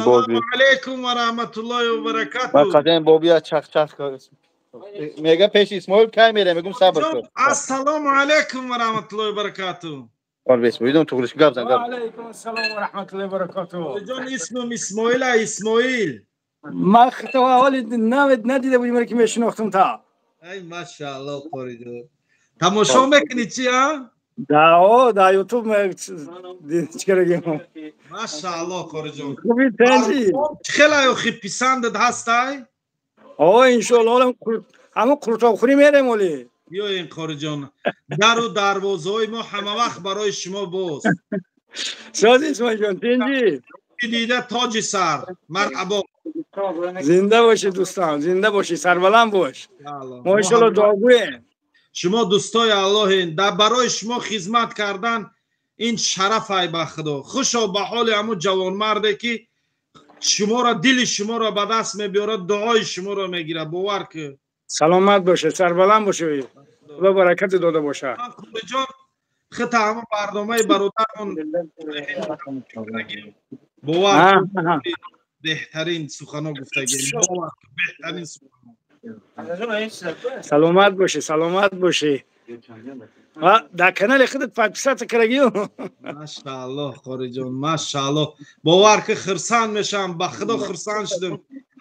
Ассалому алайкум ва раҳматуллоҳи ва баракатуҳ. Ман қадам бобия чақ-чақ мега пеши Исмоил кай мерем, мегум сабр кун. Ассалому алайкум ва раҳматуллоҳи ва баракатуҳ. Қол Исмоилдон туғриш гап зан гап. Ва алайкум ассалом ва раҳматуллоҳи ва баракатуҳ. Ҷон исмим Исмоил Исмоил. Ман хато аввал надида будем ки мешинохтам та. Ай машааллоҳ қориҷон. Тамошо мекунӣ чи а? Да, да YouTube чикарагим. Машааллоҳ қориҷон. Хуби тенҷи. Хеле охи писандат ҳастай? О, иншоаллоҳ ҳамон қуртобхӯрӣ мерем оли. Биёен қориҷон. Дару дарвозаҳои мо ҳама вақт барои шумо боз. Соз Исмоилҷон, тенҷи. Дида тоҷи сар. Марҳабо. Зинда бошӣ дӯстон, зинда бошӣ, сарбаланд бош. Мо иншоаллоҳ дуогӯем. Шумо дӯстои Аллоҳен, дар барои шумо хизмат кардан ин шараф ай ба Худо. Хушо ба ҳоли ҳамун ҷавонмарде ки шуморо дили шуморо ба даст мебиёрад, дуои шуморо мегирад. Бовар ки саломат бошед, сарбаланд бошед. Худо баракат дода бошад. Қориҷон, хита ҳамон барномаи бародармон бовар беҳтарин сухано гуфтагӣ. Бовар беҳтарин сухано. Саломат бошӣ, саломат бошӣ. Дар канали худат подписаться карагиё. Машааллоҳ қориҷон, машааллоҳ. Бовар ки хурсанд мешавам, ба Худо хурсанд шудам.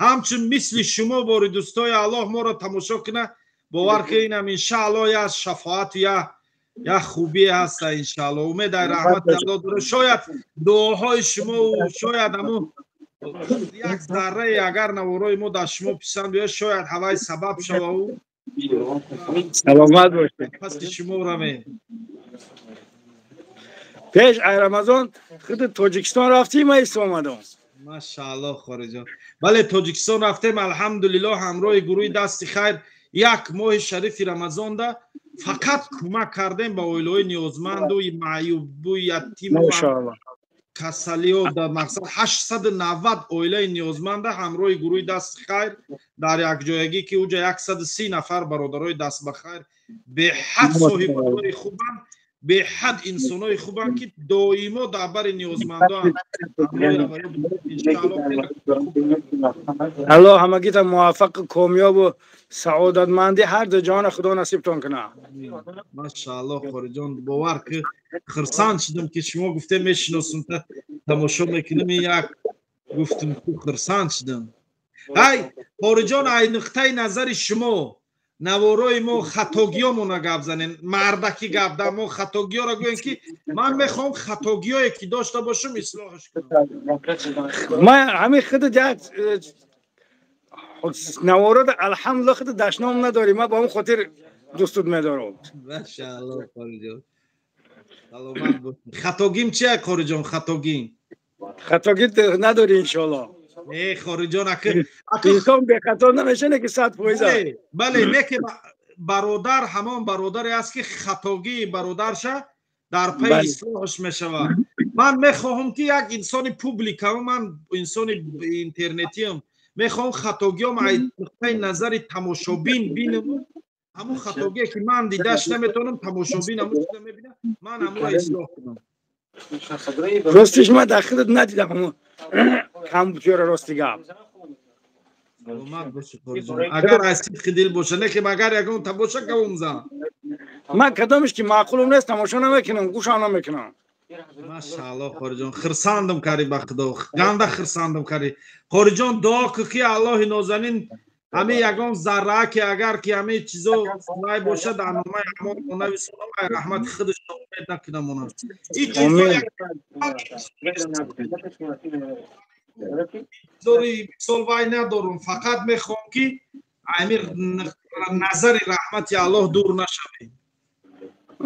Ҳамчун мисли шумо бори дӯстои Аллоҳ моро тамошо кунад, бовар ки инам иншааллоҳ я шафоату я хубие ҳаста иншааллоҳ. Умед ай раҳмати Аллоҳ дорам. Шояд дуоҳои шумо шояд ҳамун як заррае агар наворои мо дар шумо писанд биёяд, шояд ҳавай сабаб шавад. Саломат бошед. Паси шумо равем. Пеш ай Рамазон худ Тоҷикистон рафтӣ, ман исто омадам. Машааллоҳ хориҷон. Бале, Тоҷикистон рафтем, алҳамдулиллоҳ, ҳамроҳи гурӯҳи дасти хайр як моҳи шарифи Рамазонда фақат кӯмак кардем ба оилаҳои ниёзманду маъюбу ятиму касалиҳо. Дар мақсад 890 оилаи ниёзманда ҳамроҳи гурӯҳи дасти хайр дар якҷоягӣ, ки уҷа 130 нафар бародарои даст ба хайр беҳад соҳибкори хубанд, беҳад инсонои хубанд, ки доимо дар бари ниёзмандоанд. Аллоҳ ҳамагита муваффақ, комёбу саодатмандӣ ҳар ду ҷаҳона Худо насибтон кунад. Машааллоҳ қориҷон, бовар ки хурсанд шудам ки шумо гуфте мешиносум, тамошо мекунем, як гуфтум хурсанд шудам. Ай қориҷон, ай нуқтаи назари шумо наворои мо хатогиёмона гап занем, мардакӣ гап да мо хатогиёро гӯем, ки ман мехоҳам хатогиёе ки дошта бошам ислоҳаш кунам. Ман ҳамин худат як наворода алҳамдулиллоҳ худат дашном надорӣ, ман ба он хотир дӯстут медорам. Машааллоҳ қориҷон, саломат бош. Хатогим чия қориҷон? Хатогим хатогӣ надорӣ иншоаллоҳ. Не хориҷон, инсон бехато намешане ки 100%. Бале, не ки бародар ҳамон бародаре аст ки хатогии бародарша дар пайи ислоҳаш мешавад. Ман мехоҳам ки як инсони публикам, ман инсони интернетиам, мехоҳам хатогиём аз нуқтаи назари тамошобин бинам. Ҳамон хатогие ки ман дидаш наметавонам, тамошобин ҳамон чиза мебинад, ман ҳамонро ислоҳ кунам. Ростиш ман дар худат надидам ҳамон компютера, рости гап. Саломат бошӣ қориҷон. Агар аз сидқи дил боша, не ки агар ягон та боша гавум зан. Ман кадомиш ки маъқулум нест тамошо намекунам, гӯшам намекунам. Машааллоҳ қориҷон, хурсандам карӣ ба Худо, ганда хурсандам карӣ. Қориҷон, дуо кун ки Аллоҳи нозанин ҳамин ягон зарра ки агар ки ҳамин чизо вай боша дар номаи ҳамон нависонам, ай раҳмати худаш умед накунам онам. Ин чизо зори мисол вай надорум, фақат мехоҳам ки ҳамин назари раҳмати Аллоҳ дур нашавем.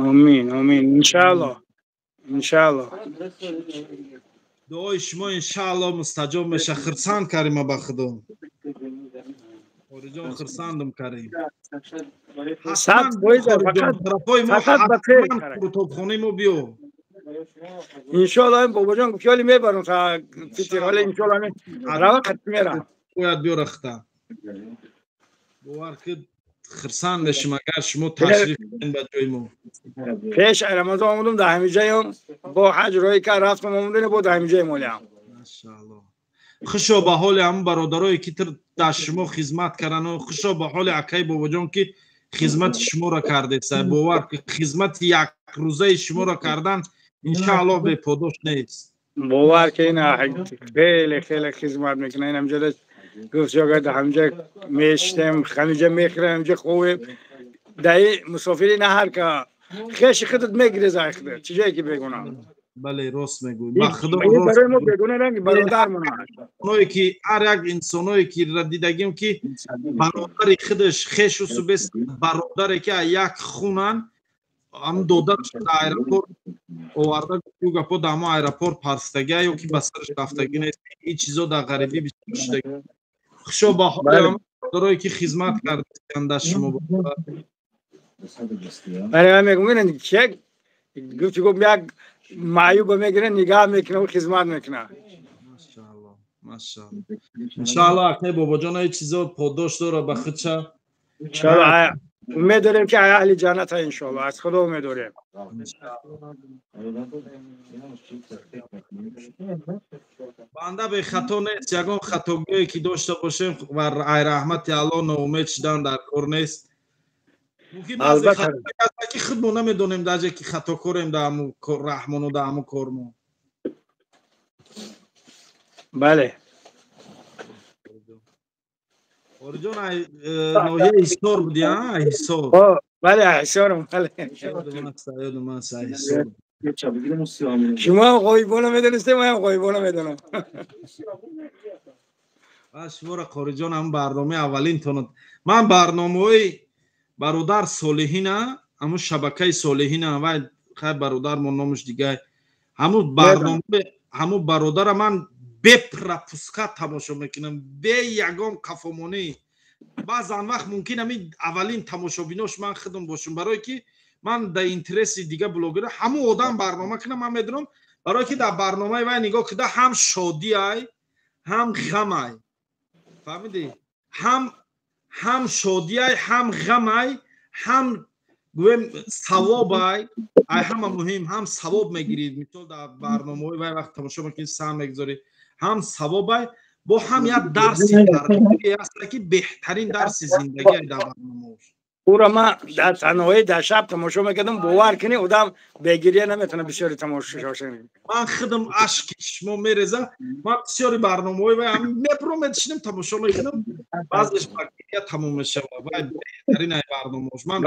Амин, амин, иншааллоҳ, иншааллоҳ. Дуои шумо иншааллоҳ мустаҷоб меша. Хурсанд карима ба Худо. Қориҷон, хурсандам карим. 100% фақат Курутобхонаи мо биё. Иншоаллоҳ бобоҷон гуфт ҳоли мебарам та фитр, ҳоли иншоаллоҳ рава қат мерам. Бояд биёра хита. Бовар ки хурсанд мешим агар шумо ташриф кунед ба ҷои мо. Пеш Рамазон омадам дар ҳамин ҷоям бо ҳаҷ роҳӣ кард рафтам омадам бо дар ҳамин ҷои молиям. Машааллоҳ. Хушо ба ҳоли ҳамун бародарое ки дар шумо хизмат кардану, хушо ба ҳоли акаи Бобоҷон, ки хизмати шуморо кардеса. Бовар, ки хизмати якрӯзаи шуморо кардан, иншааллоҳ, беподош нест. Бовар ки, ин хеле хеле хизмат мекунад. Ин ҳамҷода гуфт, ҳамҷа мешитем, ҳамиҷа мехӯрем, ҳамҷа ховем. Даи мусофири на ҳар ка хеши худат мегиреза, худат чӣ ҷое ки бегуна. Бале, рост мегӯй, ба худо. Барои мо бегуна ранги бародармон. Оное ки ҳар як инсоное ки дидагим, ки бародари худаш, хешу субес, бародаре ки як хунан, ҳам додараш дар аэропорт оварда, гуфту гапо дар ҳамо аэропорт парстагия ё ки ба сараш рафтагӣ нест. Ин чизо дар ғарибӣ бисёр шудагӣ. Хушо ба ҳоли бародарое ки хизмат карданд дар шумо. Бале, ман мегӯям, як гуфти гуфт, як маъюба мегирад, нигаҳ мекунад, хизмат мекунад. Машаалло, иншаалло, акаи Бобоҷон, ин чизо подош дора ба худша. Иншаалло, умед дорем, ки аҳли ҷаннат, иншоалло, аз Худо умед дорем. Банда бехато нест. Ягон хатогие ки дошта бошем, ва ай раҳмати Аллоҳ ноумед шудан дар кор нест. Мумкин баъзе ки худмо намедонем, даже ки хатокорем дар ҳаму раҳмону дар ҳаму кормо. Бале. Ориҷон, ноҳияи Ҳисор буди, Ҳисор? Бале, Ҳисорам, бале. Ёдум аст, Ҳисор. Шумо ҳам ғоибона медонистем, ман ҳам ғоибона медонам. Шуморо, Қориҷон, ҳам барномаи аввалинтон, ман барномаҳои бародар Солиҳина, ҳамун шабакаи Солиҳина, вай хай бародармон, номаш дигар, ҳамун барнома, ҳамун бародара ман бепропуска тамошо мекунам, бе ягон қафомонӣ. Баъзан вақт мумкин ҳамин аввалин тамошобинош ман худам бошам, барое ки ман дар интереси дига блогера ҳамун одам барнома кунам, ман медонам, барое ки дар барномаи вай нигоҳ кида, ҳам шодиай, ҳам ғамай, фаҳмидӣ? Ҳам шодиай, ҳам ғамай, ҳам гӯем савобай. Ай ҳама муҳим, ҳам савоб мегирид. Мисол, дар барномаҳои вай вақт тамошо мекунӣ, сам мегузорӣ, ҳам савобай, бо ҳам як дарси тарбиявӣ аст, ки беҳтарин дарси зиндагӣ дар барномаош. Ура ман дар танҳоӣ дар шаб тамошо мекардам, бовар кунӣ, одам бегирия наметавонад бисёри тамошо. Ман худам ашки чишмо мереза. Ман бисёри барномаҳои вай мепурам, метишинам, тамошо мекунам, баъзеш ба гирия тамом мешавад. Вай беҳтарин ай барномаош, ман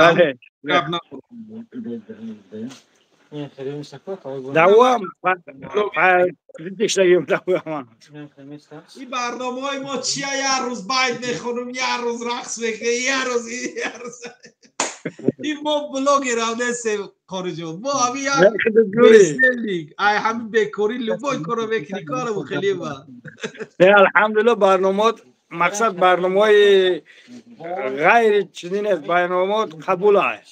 гап надорам. Давом. Ин барномаҳои мо чия? Як рӯз байт мехонам, як рӯз рақс мекунем, як рӯз, як рӯз. Ин мо блогерам нестем, Қориҷон, мо ҳамин як безелик, ай ҳамин бекорӣ любой корро мекунӣ, корому хеле ба. Алҳамдулилло, барномаот мақсад барномаҳои ғайри чунин аст, барномаот қабул аст.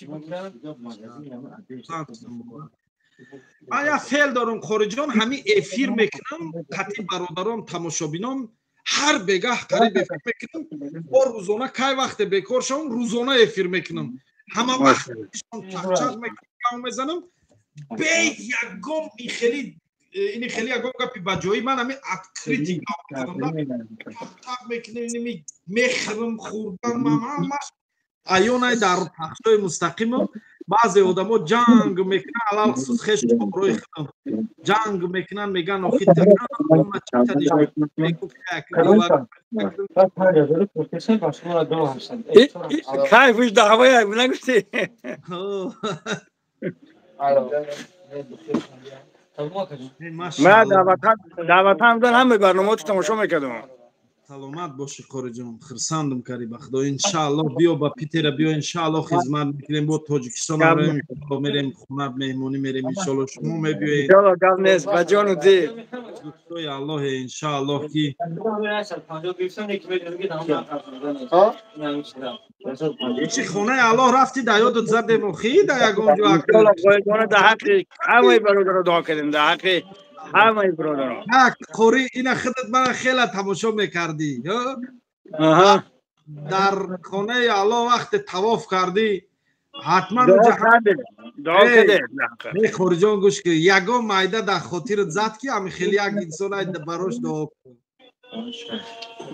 Ман як феъл дорам, Қориҷон, ҳамин эфир мекунам қатъи бародарон, тамошобинон, ҳар бегаҳ қариб эфир мекунам. Бо рӯзона кай вақте бекор шавам, рӯзона эфир мекунам, ҳама вақт чақчақ мекунам, мезанам, бе ягон хели ини хели ягон гапи баҷоӣ. Ман ҳамин открытый чақчақ мекунам, мехӯрам, хӯрдан ҳамаш аёнай дар пахшҳои мустақимам. Баъзе одамо ҷанг мекунанд, алалхусус хешрои худам ҷанг мекунанд, мегӯянд: «Охи, Кайфуш даъвая нагуфтӣ. Ман даъватам дан, ҳамаи барномаҳото тамошо мекардам. Саломат бошӣ, Қориҷон, хурсандам карди, ба Худо. Иншааллоҳ, биё ба Питера, биё, иншааллоҳ, хизмат мекунем. Бо Тоҷикистон мерем, хона меҳмонӣ мерем, иншоаллоҳ, шумо мебиёед. Иншоаллоҳ, гап нест, ба ҷону дил. Дӯстои Аллоҳе, иншааллоҳ, ки чи хонаи Аллоҳ рафти, да ёдат задем, охи, да ягон ҷо. Дар ҳаққи ҳамаи бародаро дуо кардем, дар ҳаққи ҳамаи бародаро. Қори, ина худат мана хела тамошо мекардӣ дар хонаи Аллоҳ, вақте тавоф кардӣ, ҳатман. Қориҷон, гӯш кун, ягон майда дар хотират зад, ки ами хеле як инсон барош дуо кун?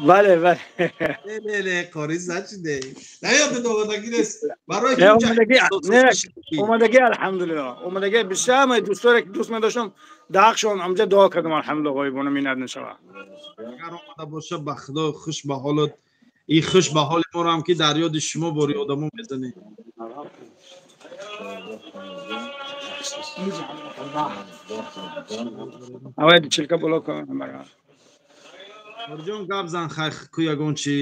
Бале, бале. Не, не, қори зачиде. На ёдат омадагӣ нест. Барои омадагӣ, алҳамдулиллоҳ. Омадагӣ бисёр ҳамаи дӯсторе ки дӯст медоштам, даҳқшон ҳамҷа дуо кардам, алҳамдулиллоҳ, ғоибона миннат нашава. Агар омада боша, ба худо хуш ба ҳолат, и хуш ба ҳоли моро ҳам ки дар ёди шумо бори одамо мезанем. Авай чилка боло кун. Орҷон, гап зан, хай ку ягон чӣ?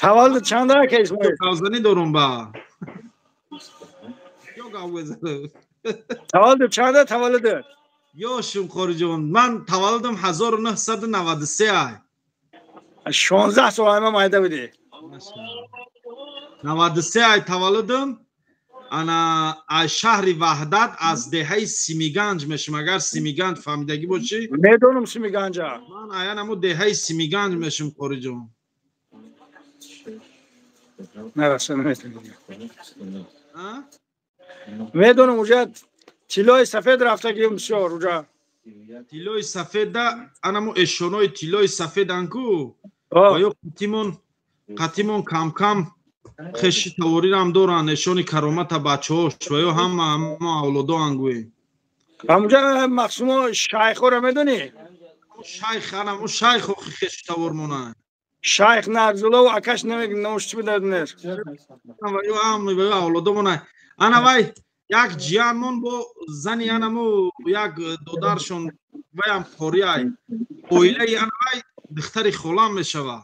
Таваллуд чанд ака Исмоил? Гапзанӣ дорум ба. Ё гап мезанам. Таваллуд чанда таваллуд? Ёшум хориҷон, ман таваллудам 1993 ай. 16 сол ама майда будӣ. 93 ай таваллудам. Ана аз шаҳри Ваҳдат, аз деҳаи Симиганҷ мешим. Агар Симиганҷ фаҳмидагӣ бошӣ. Медонам Симиганҷа. Ман аян ҳамун деҳаи Симиганҷ мешим, хориҷон. Нараса наметонам. Медонам, уҷа тиллои сафед рафтагием бисёр уҷа. Тиллои сафеда анамо эшонои тиллои сафедан ку. Ва ё қатимон кам-кам хеши таворирам доранд, эшони каромата бачаҳош ва ё ҳама ҳама авлодо ангӯем. Ҳамуҷа мақсумо шайхоро медонӣ? Шайх, анамо шайхо хеши тавор монанд. Шайх Нарзулло акаш намеш чӣ бидаднер. Ва ё ҳама ва ё авлодо монанд. Ана вай як ҷиянмон бо зани анамо як додаршон ваям қориай. Оилаи ана вай духтари холам мешавад.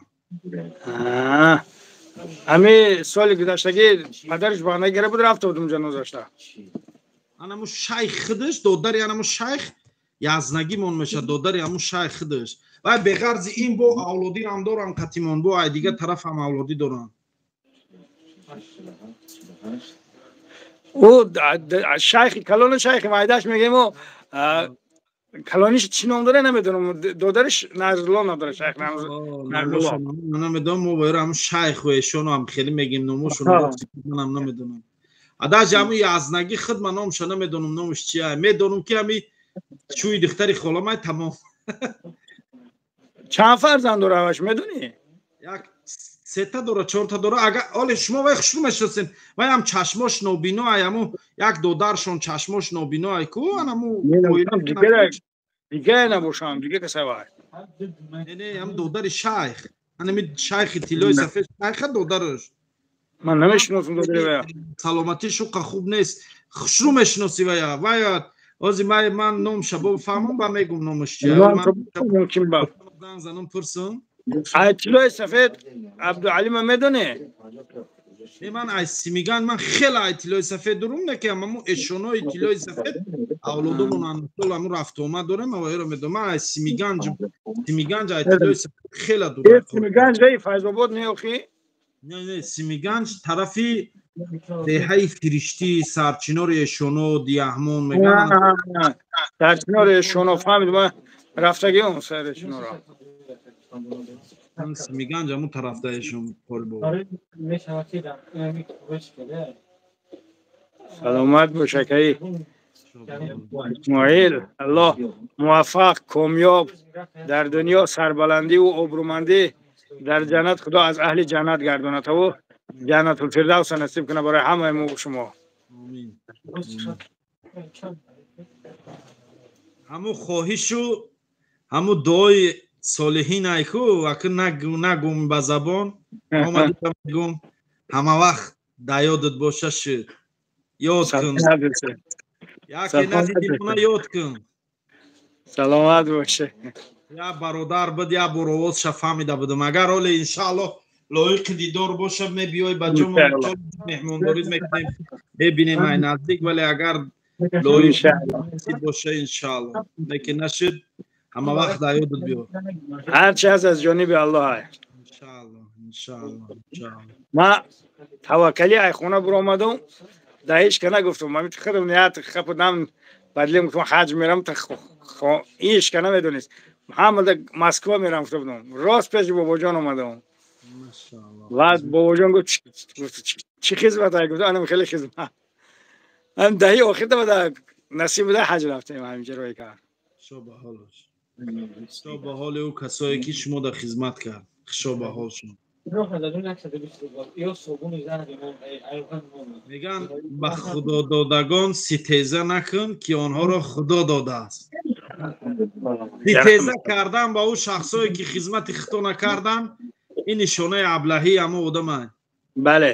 Ҳами соли гузаштагӣ падараш баҳона гира буд, рафта будум ҷанозашта. Анамо шайх худаш, додари анамо шайх язнагимон мешавад, додари ҳамун шайх худаш. Вай беғарзи ин бо авлодирам дорам қатимон, бо ай дигар тараф ҳам авлодӣ дорам. Ӯ шайхи калони шайхи майдаш мегем, ӯ калониш чӣ ном дора намедонам, додараш Нарзулло ном дора, шайх Нарзулло. Намедонам, мо бояд ҳамун шайху эшону ҳам хеле мегем номошону манам намедонам. Адаҷ ҳамун язнагӣ худ ман номша намедонам, номаш чия. Медонам ки ҳами чӯи духтари холамай, тамом. Чанд фарзанд дора ҳаваш медонӣ? Як сета дора, чорта дора. Агар оле шумо вай хушрӯ мешиносен, вай ҳам чашмош нобино ай, ҳамун як додаршон чашмош нобино ай ку, анаму дигаре набошам, дига каса вай. Не, не, ҳам додари шайх. Анами шайхи тиллои сафед шайха додараш. Ман намешиносам додари вай. Саломатиш уқа хуб нест. Хушрӯ мешиноси вая. Вай ози ман номша бо фаҳмам, ба мегум номаш чия. Мумкин ба. Занг занам пурсам. Ай тиллои сафед Абдуалима медонӣ? Не, ман ай Симиган, ман хеле ай тиллои сафед дурум, не ки ҳамамо эшонои тиллои сафед авлодомон ҳамсол ҳамун рафтуомад дорем, авайро медонам. Ман ай Симиганҷ, Симиганҷ ай тиллои сафед хеле дурам. Симиганҷ даи Файзобод не охи? Не, не, Симиганҷ тарафи деҳаи Фириштӣ, сарчинори эшоно, Диаҳмон мегӯянд. Сарчинори эшоно, фаҳмид, ман рафтагиам сари эшоноро. Симиганҷ ҳамун тарафда эшон қолбо. Саломат бош акаи Исмоил. Аллоҳ муваффақ, комёб дар дунё, сарбаландӣ ва обрӯмандӣ дар ҷаннат, Худо аз аҳли ҷаннат гардонад ва ҷаннатул фирдавса насиб кунад барои ҳамаи мо шумо. Омин. Ҳамун хоҳишу ҳамун дуои солиҳин айку, аку нагум ба забон, омадида мегум, ҳама вақт дар ёдат боша шуд. Ёд кун. Яке надидӣ мона ёд кун. Саломат боше. Я бародар буд, я бор овозша фаҳмида будам. Агар оле иншааллоҳ лоиқи дидор боша, мебиёй ба ҷумон меҳмондорӣ мекунем, мебинем ай наздик, вале агар лоиқ боша иншааллоҳ. Лекин нашуд, ҳама вақт дар ёдат биёр. Ҳарчи ҳаст аз ҷониби Аллоҳ ай. Иншааллоҳ, иншааллоҳ, иншааллоҳ. Ман таваккалӣ ай хона биромадам, дар ҳеҷ ка нагуфтам. Ман худам ният хапудам, бадлим гуфтам ҳаҷ мерам, ҳеҷ ка намедонист. Ҳама дар Москва мерам гуфта будам. Рост пеши бобоҷон омадам. Баъд бобоҷон гуфт чӣ хизмат ай, гуфт анам хеле хизмат. Ам даҳи охир да насиб буда ҳаҷ рафтем ҳаминҷа рӯй кард. Хушо ба ҳолаш. Хушо ба ҳоли ӯ касое ки шумо дар хизмат кард. Хушо ба ҳолшон. Мегӯянд ба худододагон ситеза накун, ки онҳоро Худо додааст. Ситеза кардан ба ӯ шахсое ки хизмати хито накарданд, ин нишонаи аблаҳии ҳамон одаманд. Бале.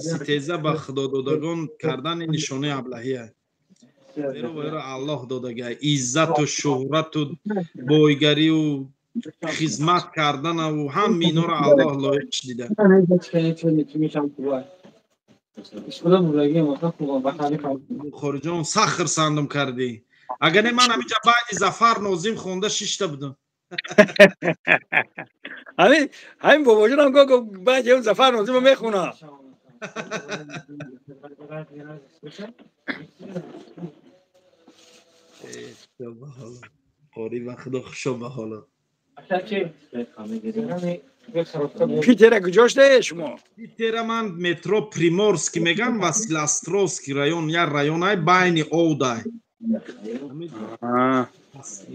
Ситеза ба худододагон кардан ин нишонаи аблаҳӣ аст. Зеро вайро Аллоҳ додага иззату шӯҳрату бойгариву хизмат карданаву ҳама инҳоро Аллоҳ лоиқш дида. Бухориҷон, сахт хурсандам кардӣ. Агар не, ман ҳаминҷа баъди Зафар Нозим хонда шишта будам. Ҳамин бобоҷонам гуфт, баъди Зафар Нозима мехонам. Қори ба Худо, хушо ба ҳоло. Питера куҷо шудае шумо? Питера ман метро Приморский мегам, Василиостровский район, як районай байни овдай.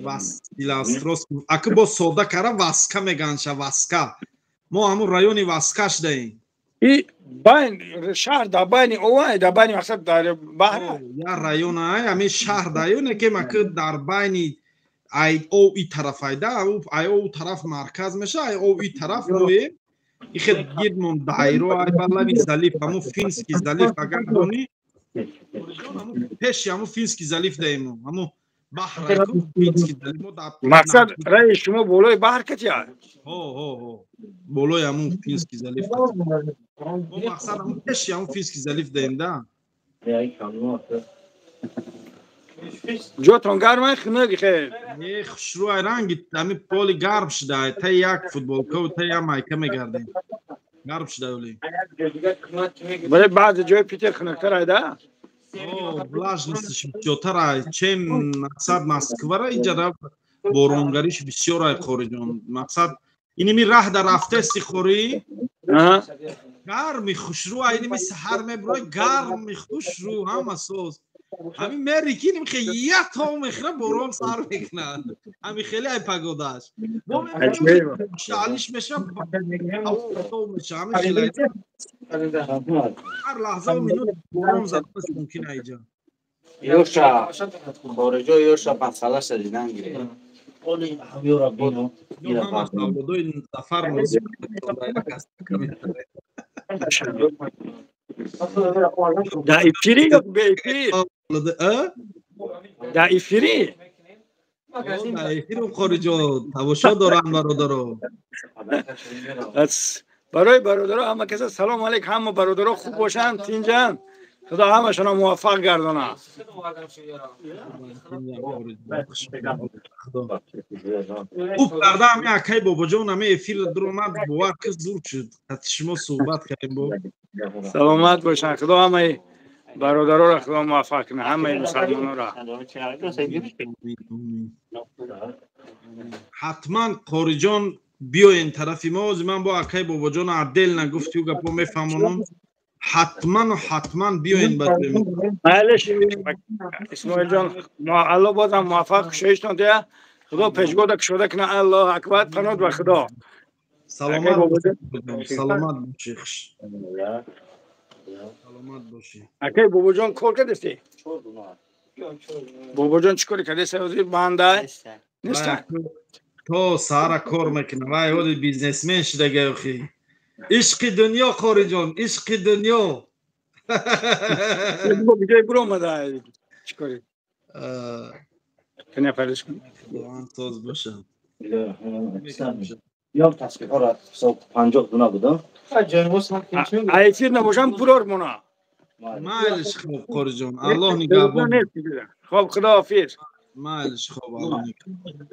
Василиостровский. Аки бо сода кара Васка меганша, Васка. Мо ҳамун райони Васка шудаем. И байн шаҳр дар байни овай, дар байни мақсад дар баҳр. Як районай, ҳамин шаҳр даюне ки маки дар байни ай ов и тараф айда, ай ов тараф марказ меша, ай ов и тараф моем. Ихе гирдмон дайро ай балави залив, ҳамун Финский залив агар дони, пеши ҳамун Финский залив даем, ҳамун баҳр айку Финский залив мо дар мақсад раи шумо болои баҳр катия? Ҳо, ҳо, ҳо. Болои ҳамун Финский залив. Мо мақсад ҳамун пеши ҳамун Финский залив даем да. Ҷотон гарм ай хунук хел? Не, хушрӯ ай ранги ҳамин поли гарм шуда, ай та як футболка ва та як майка мегардем. Гарм шуда оли. Бале, баъзе ҷои Питер хунуктар ай да? О, влажность ш бисёртар ай, чем мақсад Москвара иҷара боронгариш бисёр ай хориҷон. Мақсад иними раҳ дар рафтеси хорӣ. Гарми хушрӯ ай иними саҳар мебурой, гарми хушрӯ ҳама соз. Ҳамин мери ки иним хе як тов мехӯра борон сар мекунад. Ҳамин хеле ай погодаш. Мо мебинем меша, ҳаво меша, ҳамин хеле ай. Ҳар лаҳза ва минут борон заданаш мумкин айҷа. Ёша хориҷо ёша масъалаша дидан гиред. Ё ҳама авлодои Зафар Нозим. Дар эфири ё бе эфири? Дар эфири? Дар эфиру хориҷо тамошо дорам бародаро. Барои бародаро ҳама каса салом алейк, ҳама бародаро хуб бошанд, тинҷанд. Худо ҳамашонро муваффақ гардонад. Хуб карда ҳами акай бобоҷон ҳами эфир дуромад, бовар ки зур шуд. Шумо суҳбат кардем бо. Саломат бошанд. Худо ҳамаи бародароро Худо муваффақ кунад, ҳамаи мусалмононро. Ҳатман хориҷон биёен тарафи мо. Ози ман бо акай бобоҷон отдельно гуфтию гапо мефаҳмонам. Ҳатману ҳатман биёен ба ҷои мо. Майлиш Исмоилҷон, Аллоҳ бозам муваффақ кушоиштон диҳад. Худо пешгоҳда кушода кунад. Аллоҳ акбар, паноҳ ба Худо. Саломат бошӣ, саломат бошӣ. Саломат бошӣ. Акай бобоҷон кор кардасти? Бобоҷон чӣ кор кардасти? Ҳозир банда неста. То саҳара кор мекунад. Вай ҳоли бизнесмен шудага охи. Ишқи дунё хориҷон, ишқи дунё. Биҷои биромада чӣ кори? Кане фариш кун. Худованд соз бошад. Ё тасбиҳоро ҳисоб 50 дуна будам. Эфир набошам бурор мона. Майлиш хоб хориҷон, Аллоҳ нигаҳбон. Хоб, Худоҳофиз. Майлиш хоб, Аллоҳ нигаҳбон.